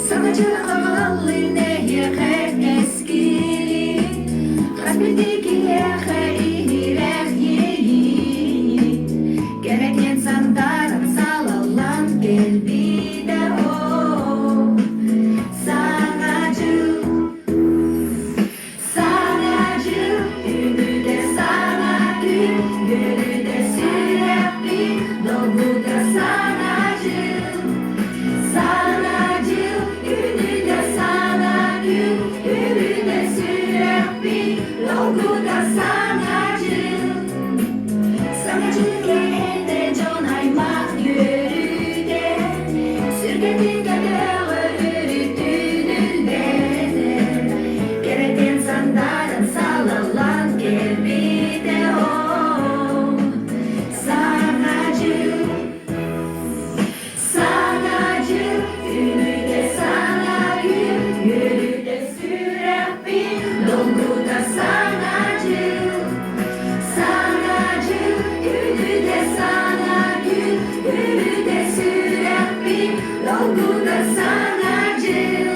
Саҥа дьыл аҕаллын эһиэхэ кэскили, хас биирдии киһиэхэ иһирэх иэйиини, кэрэтиэн сандааран салаллан кэлбитэ оо. Саҥа дьыл, саҥа дьыл, үүнүүтэ саҥа күн, үөрүүтэ сүрэхпит, долгута саҥа дьыл. Саҥа дьыл, үүнүүтэ саҥа күн, үөрүүтэ сүрэхпит, долгута саҥа дьыл. Саҥа дьыл киэһэтэ дьон аймах үөрүүтэ, сүргэтин көтөҕөр өрүтүн үлбэтэ, кэрэтин сандааран салаллан кэлбитэ оо. Саҥа дьыл, саҥа дьыл, үүнүүтэ саҥа күн, үөрүүтэ сүрэхпин долгута саҥа дьыл. Саҥа дьыл, үүнүүтэ саҥа күн, үөрүүтэ сүрэхпин долгута саҥа дьыл.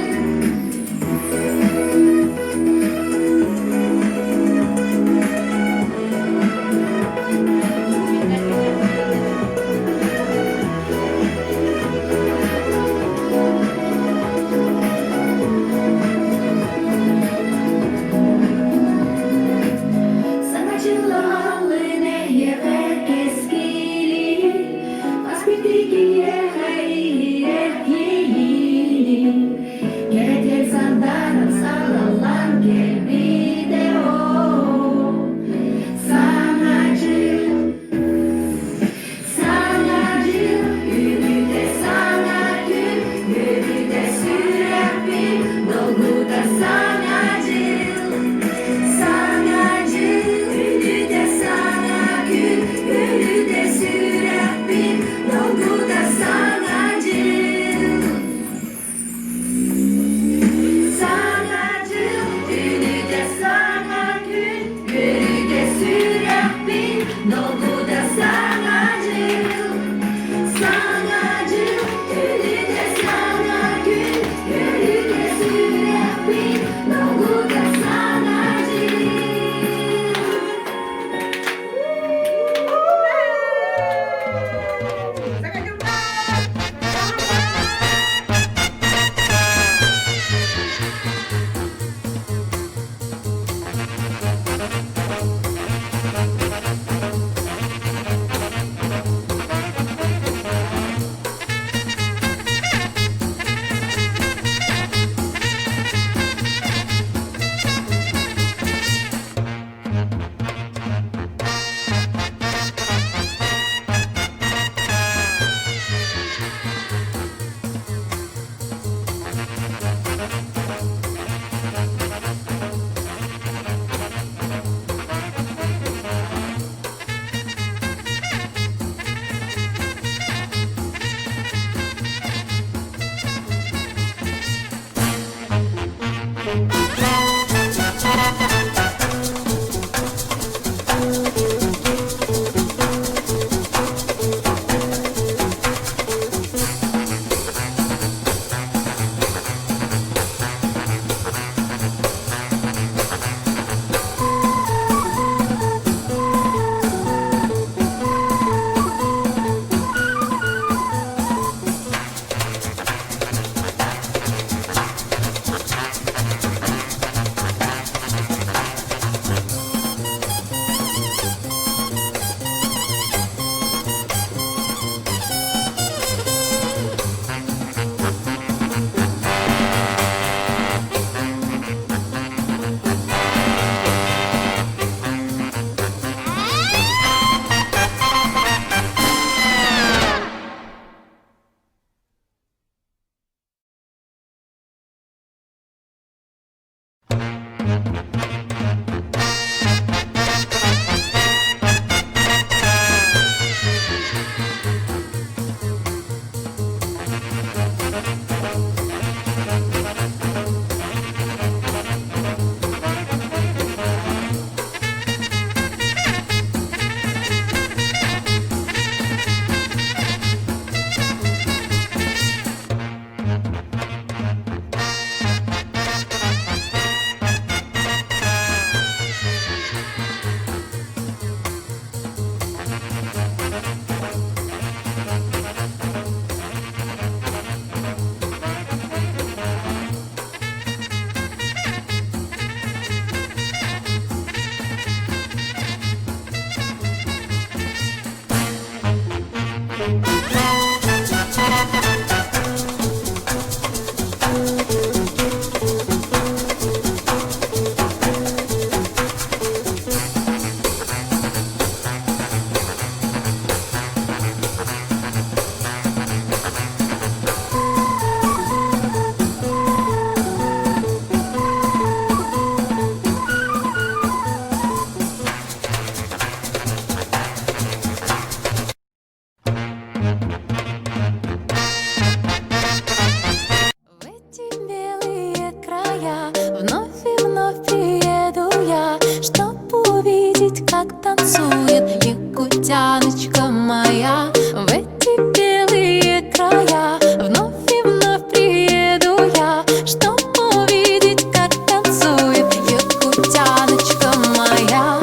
увидеть, как танцует якутяночка моя. В эти белые края вновь и вновь приеду я, чтоб увидеть, как танцует якутяночка моя.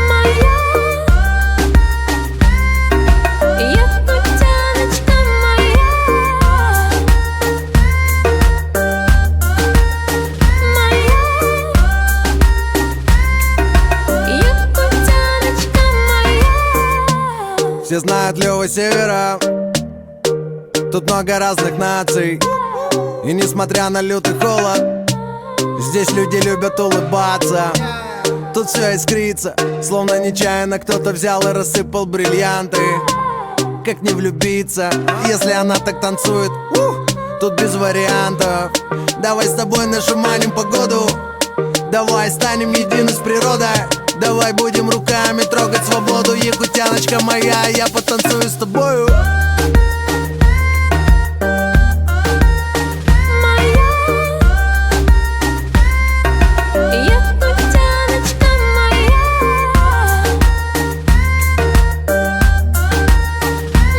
Моя якутяночка моя. Моя якутяночка моя. Все знают Лёва Севера. Тут много разных наций. И несмотря на лютый холод, здесь люди любят улыбаться. Тут все искрится, словно нечаянно кто-то взял и рассыпал бриллианты. Как не влюбиться, если она так танцует? Ух, тут без вариантов. Давай с тобой нашаманим погоду. Давай станем едины с природой. Давай будем руками трогать свободу. Якутяночка моя, я потанцую с тобою. Моя якутяночка моя.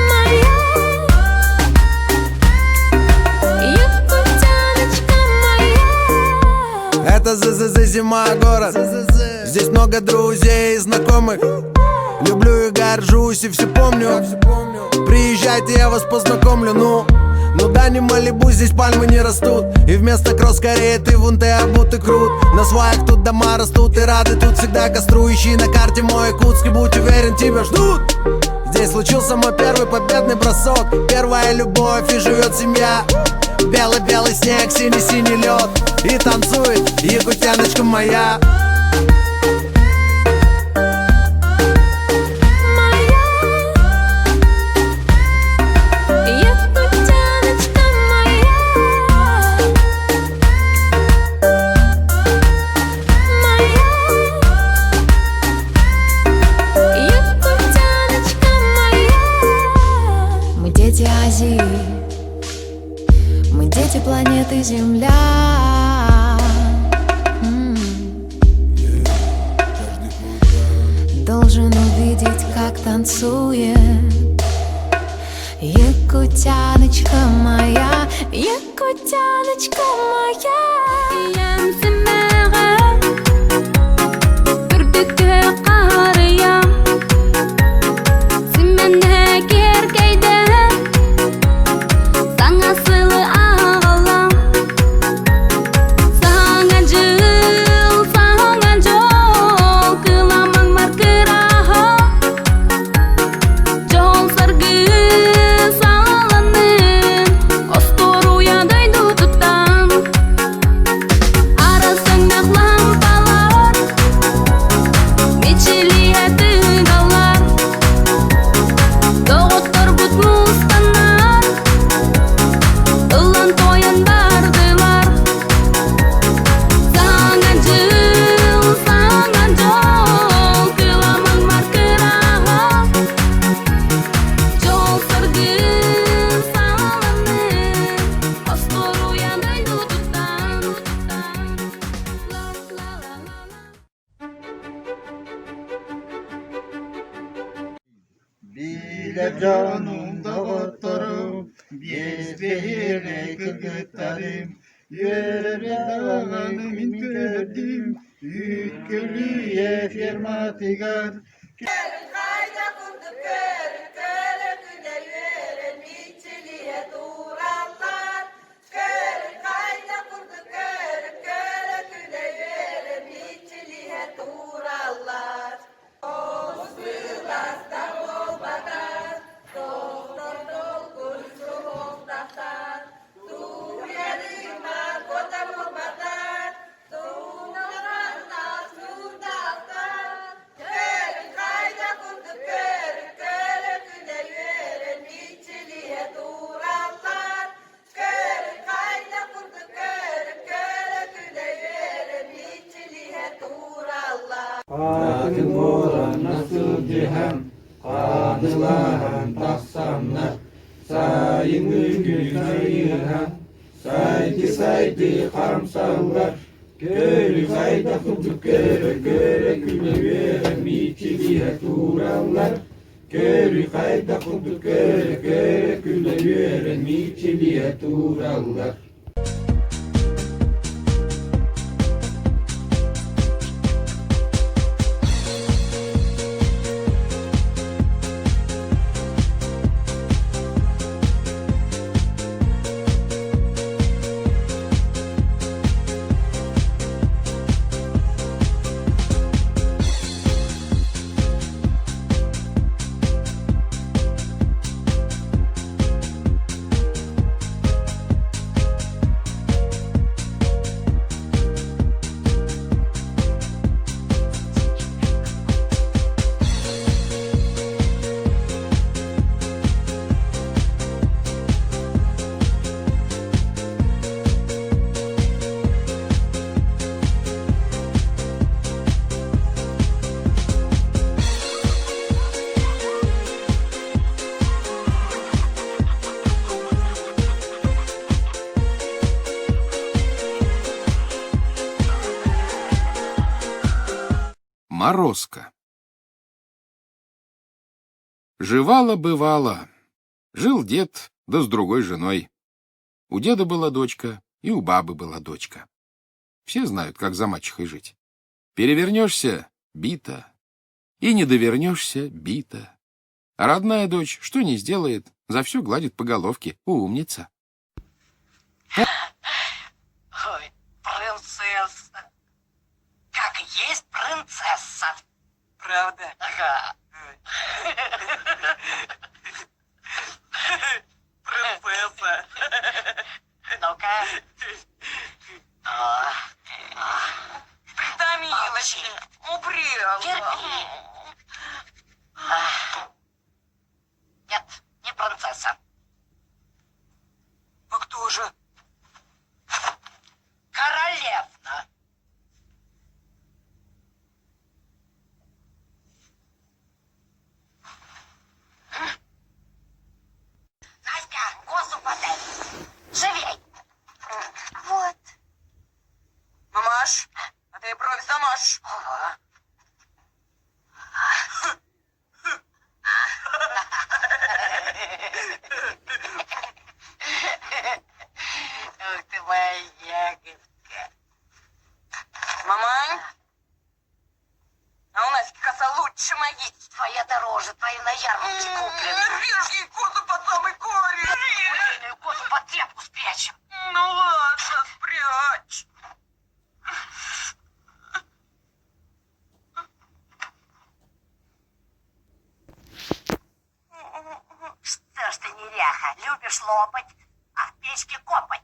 Моя якутяночка моя. Это ЗЗЗ зима город. Здесь много друзей и знакомых. Люблю и горжусь и все помню. Приезжайте, я вас познакомлю. Ну да, не Малибу, здесь пальмы не растут. И вместо кросс скорее ты вон ты обут и крут. На сваях тут дома растут и рады тут всегда костру. Ищи на карте мой Якутск и будь уверен, тебя ждут. Здесь случился мой первый победный бросок. Первая любовь и живет семья. Белый-белый снег, синий-синий лед. И танцует якутяночка моя. Моя якутяночка моя. Моя якутяночка моя. Мы дети Азии, мы дети планеты Земля. М. Должен увидеть, как танцует якутяночка моя, якутяночка моя. Ийэм симэҕэ Үрдүккэ харыйа Симэнэ киэркэйдэ Саҥа сылы аҕалла Саҥа дьыл, саҥа дьол Кыламаҥмар кыраһа Дьол-саргы саҕаланнын Остуоруйа дойдутуттан Араас өҥнөөх лаампалар Мичилийэ тыгаллар Доҕотторбут мустаннар Ыллаан-туойан бардылар Саҥа дьыл, саҥа дьол Кыламаҥмар кыраһа Дьол-саргы саҕаланнын Остуоруйа дойдутуттан Ла-ла-ла-ла Билэр дьонум, доҕотторум, биэс бэһиэлэй кыргыттарым, үөрэ даҕаны мин көрдүм, үүт көлүйэ ферматыгар Хайда курдук көрү көрө күнэ үөрэн мичилийэ тураллар. Көрү хайда курдук көрү көрө күнэ үөрэн мичилийэ тураллар. Тоҕус быластар буолбатар, тохтор долгун суһуохтахтар, Туйарыма куота буолбатар, туналарнах нуурдаахтар. Көрүн хайда курдук көрү көрө күнэ үөрэн мичилийэ тураллар. Көрүн хайда курдук көрү көрө күнэ үөрэн мичилийэ тураллар. Атын буолан сылдьыһан, хаанылаһан тахсаннар, сайыҥҥы күн сайыһан, сайды-сайды хаамсаллар. Көрү хайдах курдук көрө-көрө күлэ-үөрэ мичилиһэ тураллар. Көрү хайдах курдук көрө-көрө күлэ-үөрэ мичилиһэ тураллар. Морозко. Жевала-бывала. Жил дед, да с другой женой. У деда была дочка, и у бабы была дочка. Все знают, как за мачехой жить. Перевернешься — бита. И не довернешься — бита. А родная дочь что не сделает, за все гладит по головке. Умница. Ой, принцесса. Как есть принцесса. Правда? Ага. Принцесса. Ну-ка. Притомилась. Упрела. Терпи. Нет, не принцесса. А кто же? Королевна. Настя, косу подай. Живей. Вот. Мамаш, а ты бровь замажь. Ага. Ух ты моя ягодка. Мамань, а у Наськи коса лучше моей. Твоя дороже, твою на ярмарке куплена. Режь ей косу под самый корень. Мыльную косу под тряпку спрячем. Ну ладно, спрячь. Что ж ты, неряха, любишь лопать, а в печке копать?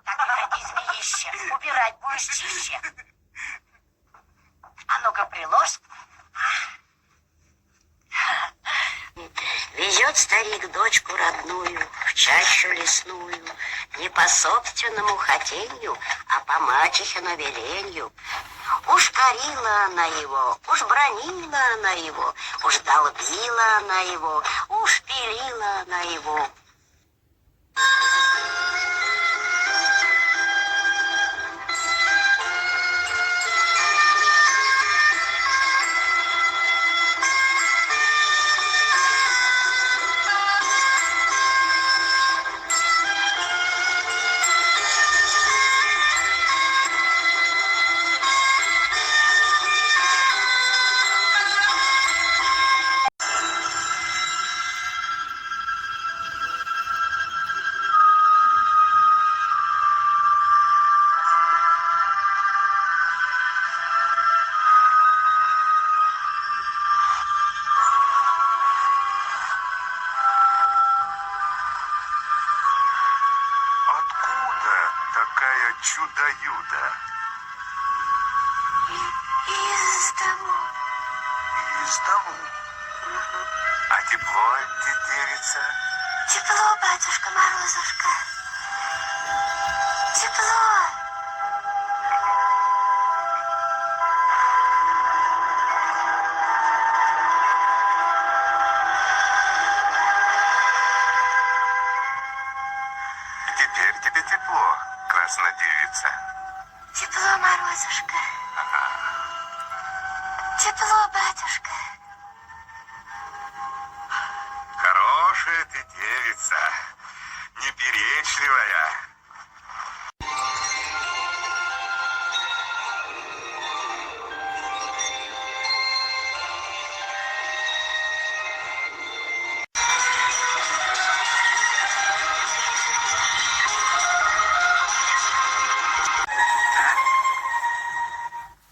Так не ходи, змеище, убирать будешь чище. А ну-ка, приложь. Везет старик дочку родную в чащу лесную, не по собственному хотенью, а по мачехину веленью. Уж корила она его, уж бранила она его, уж долбила она его, уж пилила она его. Откуда такая чудо-юдо? Из дому. Из дому. А тепло девица? Тепло, батюшка Морозушка. Тепло. Теперь тебе тепло, краснодевица. Тепло, Морозушка. Тепло, батюшка. Хорошая ты девица, неперечливая.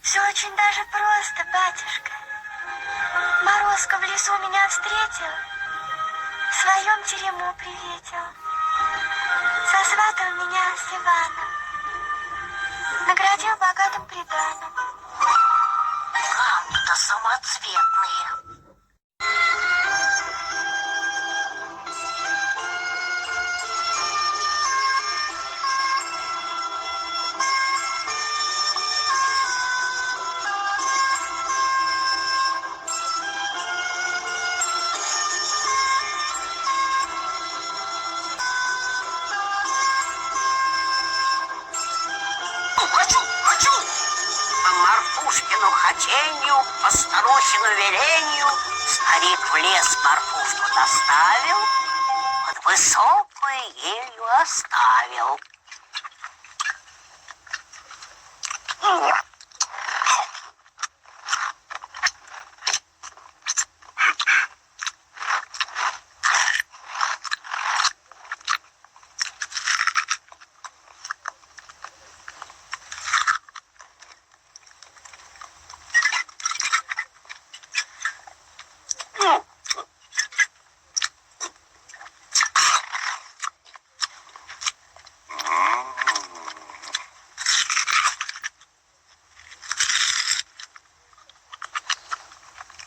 Все очень даже просто, батюшка. Морозко в лесу меня встретил, в своем терему приветил. Сосватал меня с Иваном, наградил богатым приданым. Камни-то самоцветные. Хочу, хочу! По Марфушкину хотенью, по старухину веленью старик в лес Марфушку доставил, под высокую елью оставил.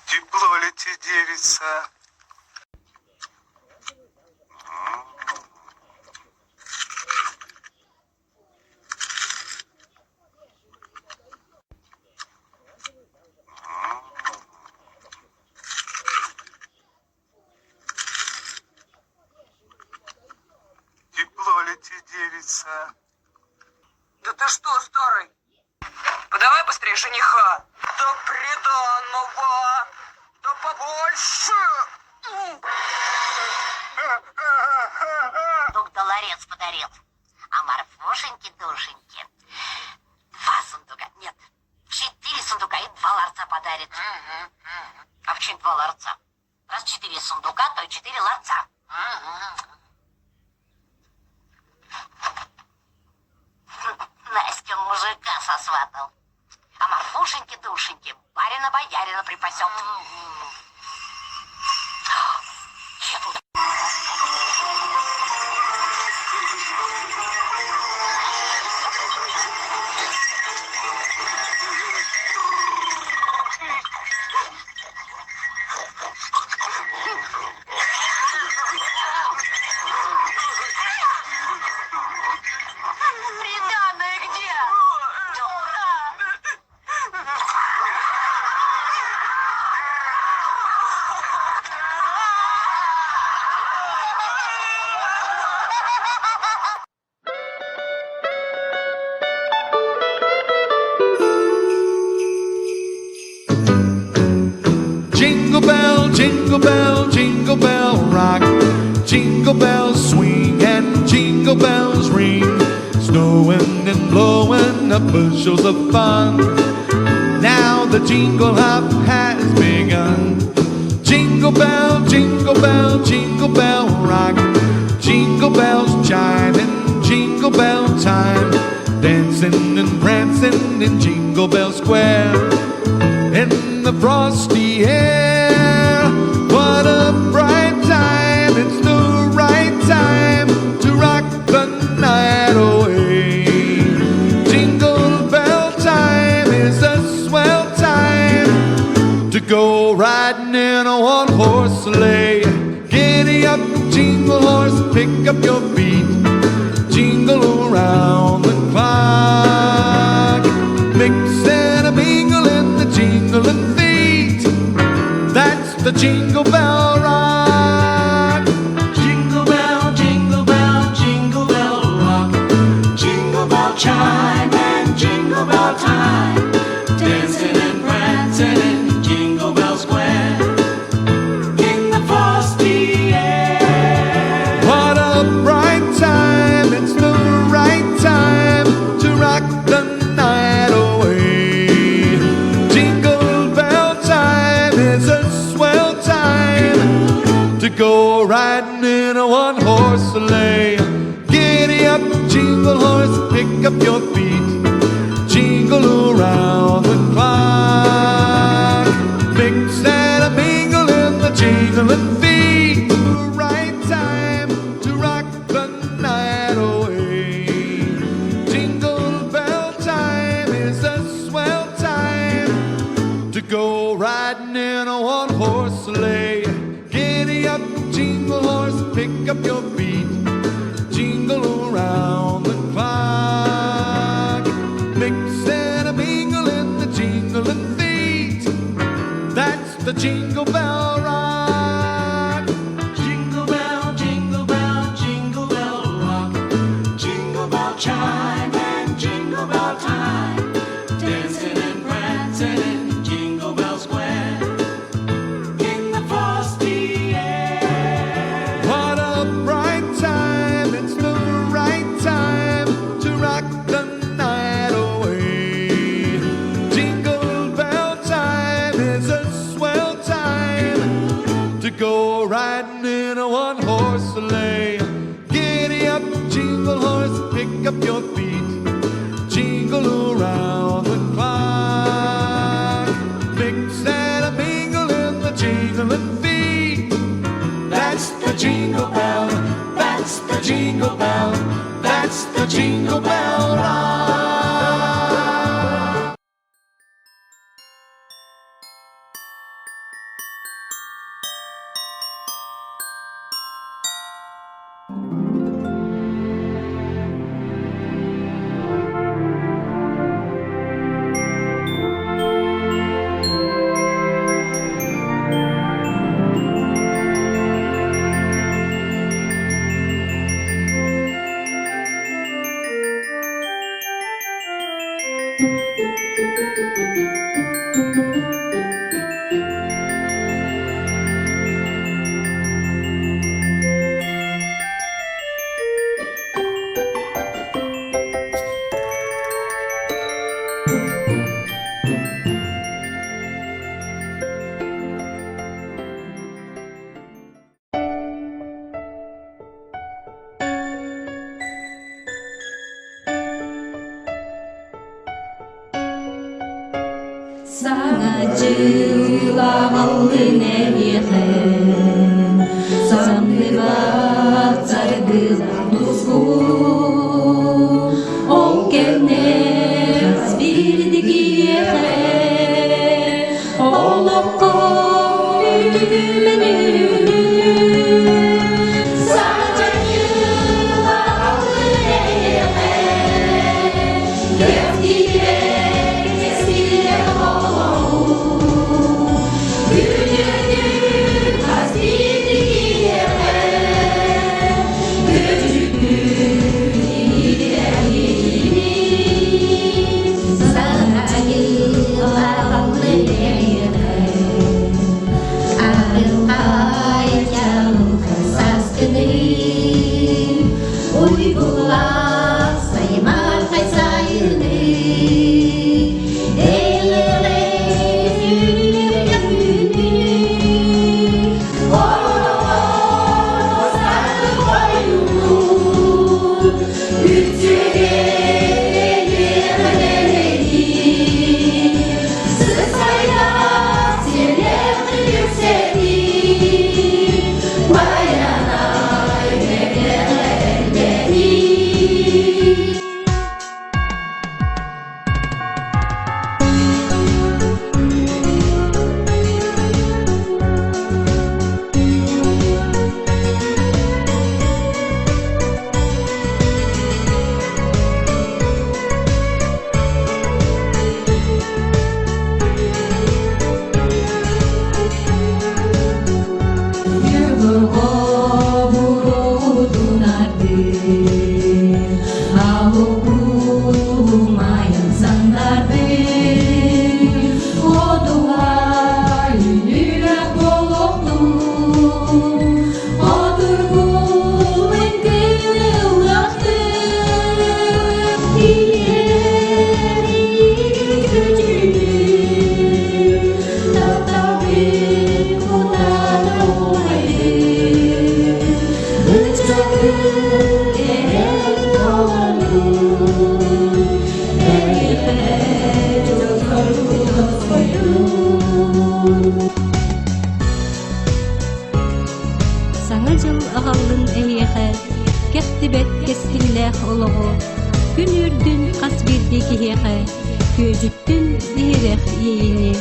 Тепло ли тебе, девица? Тепло ли тебе, девица? Да ты что, старый? Подавай быстрее жениха. Да приданого! Да побольше! Сундук да ларец подарил. А Марфушеньке душеньке два сундука, нет, четыре сундука и два ларца подарит. А почему два ларца? Раз четыре сундука, то и четыре ларца. Настя мужика сосватал. А Марфушеньке душеньке барина-боярина припасет. Еду. Приданое где? Дура! Jingle bell, jingle bell, jingle bell rock. Jingle bells swing and jingle bells ring. Snowing and blowing up bushels of fun. Now the jingle hop has begun. Jingle bell, jingle bell, jingle bell rock. Jingle bells chime in jingle bell time. Dancing and prancing in Jingle Bell Square in the frosty air. What a bright time, it's the right time to rock the night away. Jingle bell time is a swell time to go riding in a one horse sleigh. Giddy up, jingle horse, pick up your feet. Jingle around the clock. Mix and a mingle in the jingling feet. That's the jingle bell rock. Jingle bell, jingle bell, jingle bell rock. chime and jingle bell time. Dancing and prancing in Jingle Bell Square. In the frosty air. What a bright time, it's the right time to rock the night away. Jingle bell time is a swell time to go riding in a one horse sleigh. Giddy up, jingle horse, pick up your feet, jingle around the clock. Mix and a mingle in the jingling feet. Right time to rock the night away. Jingle bell time is a swell time to go riding in a one horse sleigh. Giddy up, jingle horse, pick up your feet, jingle around the clock. Mix and a mingle in the jingling feet. That's the jingle bell rock. Jingle bell, jingle bell rock. Jingle bell chime and jingle bell time. Dancing and prancing in Jingle Bell Square. In the frosty air. What a bright time, it's the right time to rock the night away. Jingle bell time is a swell time to go riding in a one horse sleigh. Giddy up, jingle horse, pick up your feet, jingle around the clock. Mix and a mingle in the jingling feet. That's the jingle bell, that's the jingle bell, that's the jingle bell rock. Саҥа дьыл аҕаллын эйиэхэ, Самныбат саргылаах тускул. Ол кэннэ хас биирдии киһиэхэ Олоххо үтүмэн Саҥа дьыл аҕаллын эйиэхэ, Уйгулаах саймархай сайыны кэскиллээх олоҕу, күн үөрдүн хас биирдии киһиэхэ, күөдьүттүн иһирэх иэйиини.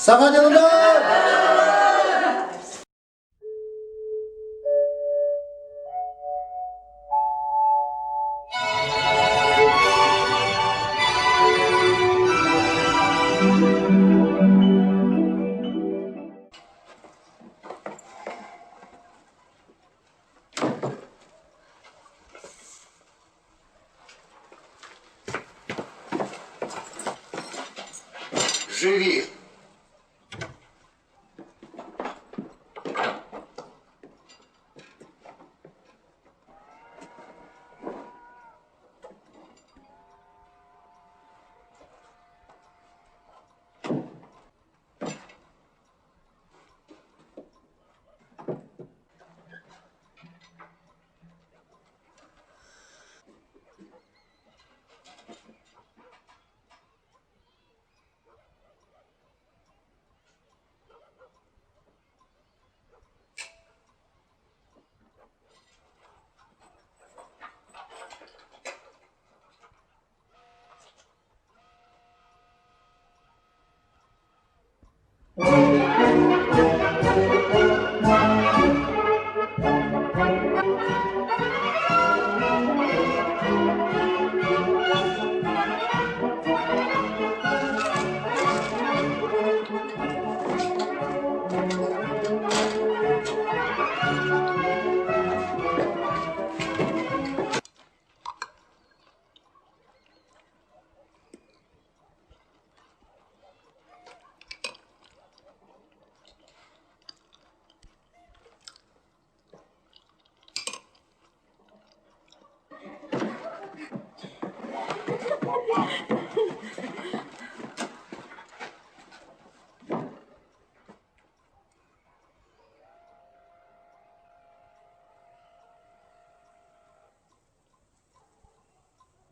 Саҥа дьылынан! Живи!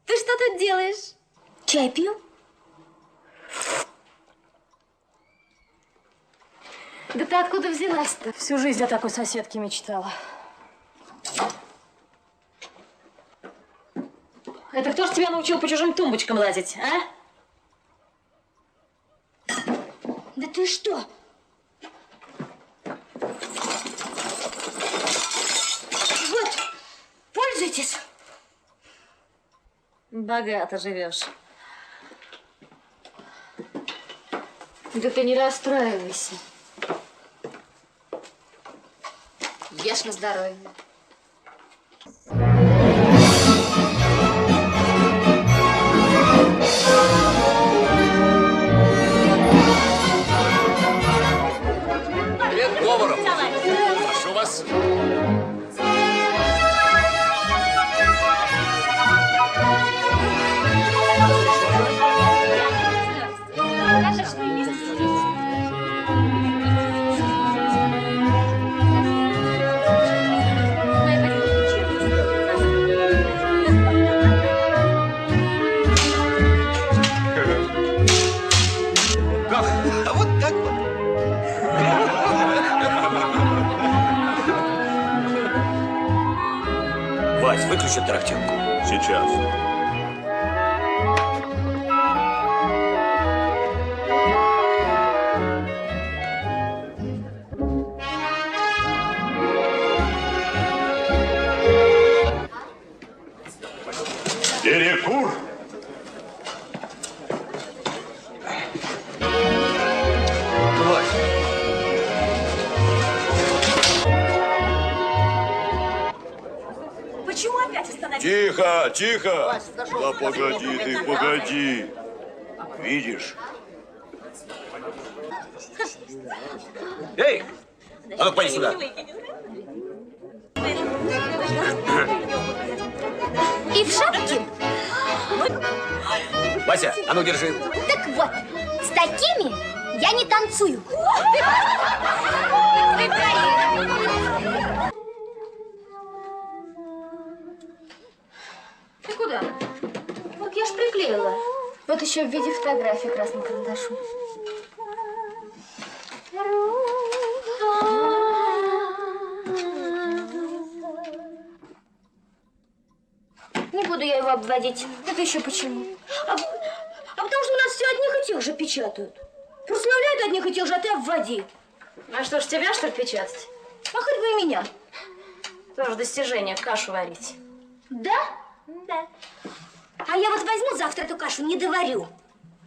Ты что тут делаешь? Чай пью. Да ты откуда взялась-то? Всю жизнь о такой соседке мечтала. Это кто ж тебя научил по чужим тумбочкам лазить, а? Да ты что? Вот, пользуйтесь. Богато живешь. Да ты не расстраивайся. Ешь на здоровье. Привет, Говоров. Прошу вас. Как? А вот так вот. Вась, выключи трактинку. Сейчас. Перекур! Вась. Почему опять остановился? Тихо, тихо! Да погоди ты, погоди! Видишь? Эй, а ну поди сюда. И в шапке. Вася, а ну держи. Так вот, с такими я не танцую. Ты куда? Вот я ж приклеила. Вот еще в виде фотографии красным карандашом. Не буду я его обводить. Это еще почему? А потому что у нас все одних и тех же печатают. Прославляют одних и тех же, а ты обводи. А что ж, тебя, что ли, печатать? А хоть бы и меня. Тоже достижение, кашу варить. Да? Да. А я вот возьму завтра эту кашу, не доварю.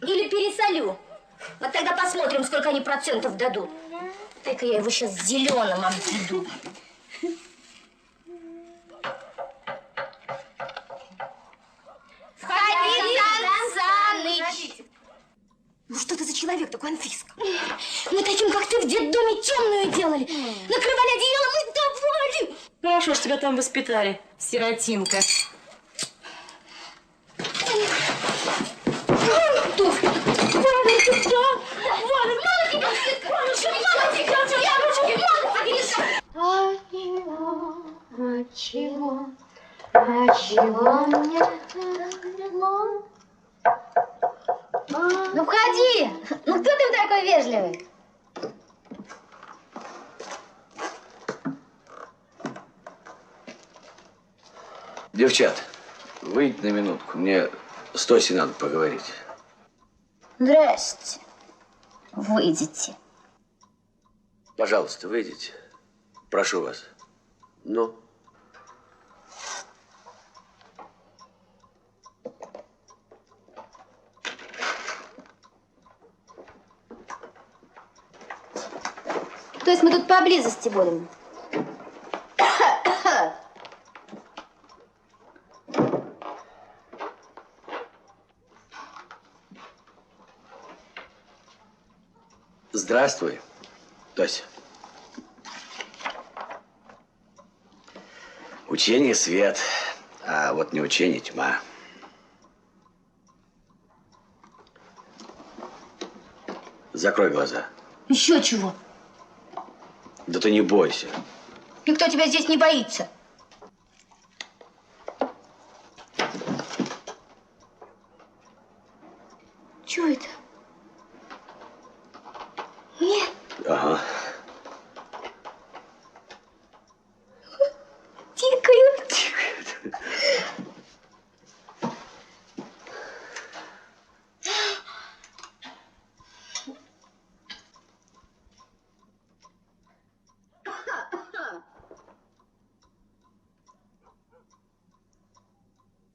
Или пересолю. Вот тогда посмотрим, сколько они процентов дадут. Дай-ка я его сейчас зеленым обведу. Входи, Сан Саныч! Ну что ты за человек такой, Анфиска? Мы таким, как ты, в детдоме темную делали. Накрывали одеялом и давали. Хорошо ж тебя там воспитали, сиротинка. Отчего, отчего мне светло? Ну, входи! Ну, кто ты такой вежливый? Девчат, выйдите на минутку. Мне с Тосей надо поговорить. Здрасте. Выйдите. Пожалуйста, выйдите. Прошу вас. Ну? То есть мы тут поблизости будем? Здравствуй, Тося. Учение свет, а вот не учение тьма. Закрой глаза. Еще чего? Да ты не бойся. Никто тебя здесь не боится. Чего это? Мне? Ага. Тикают. Тикают.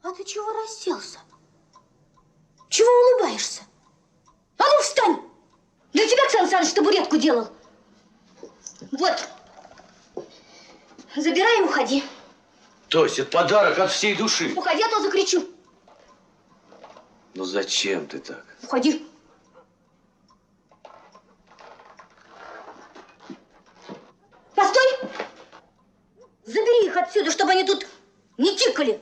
А ты чего расселся? Чего улыбаешься? А ну встань! Для тебя, Оксана Александрович, табуретку делал. Вот. Забирай и уходи. То есть это подарок от всей души. Уходи, а то закричу. Ну зачем ты так? Уходи. Постой! Забери их отсюда, чтобы они тут не тикали.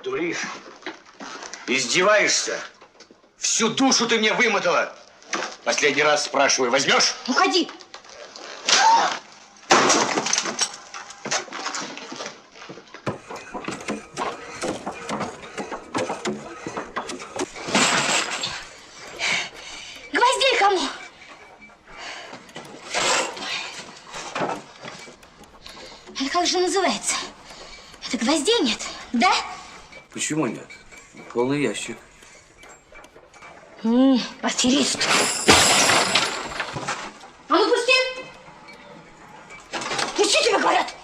Дуришь? Издеваешься? Всю душу ты мне вымотала. Последний раз спрашиваю, возьмешь? Уходи! Гвоздей кому? Это как же называется? Это гвоздей нет, да? Почему нет? Полный ящик. Аферист. А ну пусти! Пусти, тебе говорят!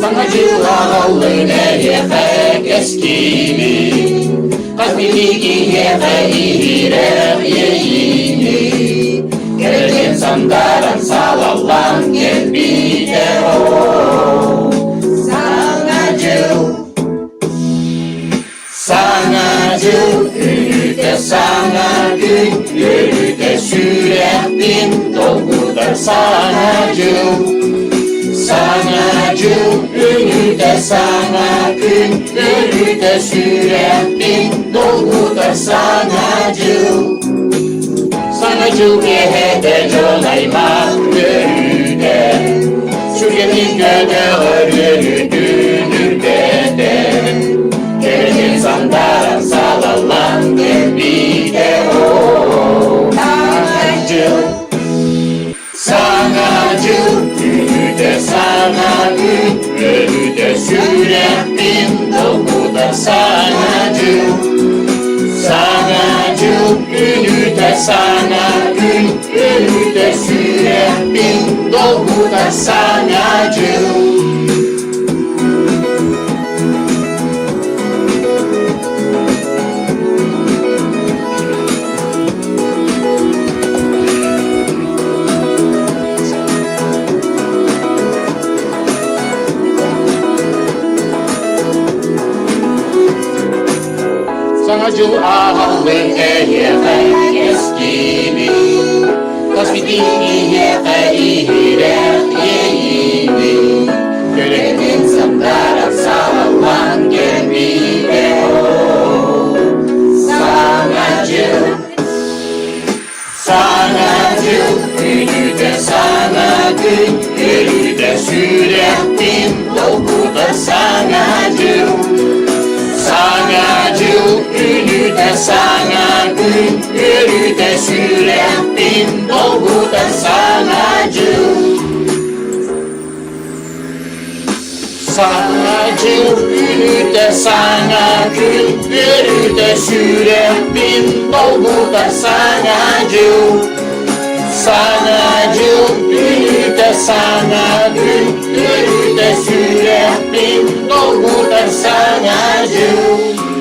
Саҥа дьыл аҕаллын эһиэхэ кэскили, Хас биирдии киһиэхэ иһирэх иэйиини. Кэрэтин сандааран салаллан кэлбитэ оо. Саҥа дьыл Саҥа дьыл күнүтэ саҥа күн үөрүүтэ сүрэхпин долгутар саҥа дьыл. Саҥа дьыл күнүтэ саҥа күн үөрүүтэ сүрэхпин долгутар саҥа дьыл. Саҥа дьыл киэһэтэ дьон аймах үөрүүтэ, сүргэтин көтөҕөр үөрүүтүн үрдэтэр. Кэрэтин сандааран салаллан кэлбитэ оо. Саҥа дьыл, саҥа дьыл үүнүүтэ саҥа күн, үөрүүтэ сүрэхпин долгутар саҥа дьыл. Саҥа дьыл үүнүүтэ саҥа күн, үөрүүтэ сүрэхпин долгутар саҥа дьыл. Саҥа дьыл ааҕаллын эйиэхэ кэскили, Хас биирдии киһиэхэ иһирэх иэйиини, Кэрэтин сандаарар салаллан кэлбитэ оо. Саҥа дьыл, саҥа дьыл күнүтэ саҥа күн, Үөрүүтэ сүрэхпин долгутар саҥа дьыл. Саҥа дьыл күнүтэ саҥа күн, Үөрүүтэ сүрэхпин долгутар саҥа дьыл. Саҥа дьыл күнүтэ саҥа күн, үөрүүтэ сүрэхпин долгутар саҥа дьыл. Саҥа дьыл күнүтэ саҥа күн, үөрүүтэ сүрэхпин долгутар саҥа дьыл.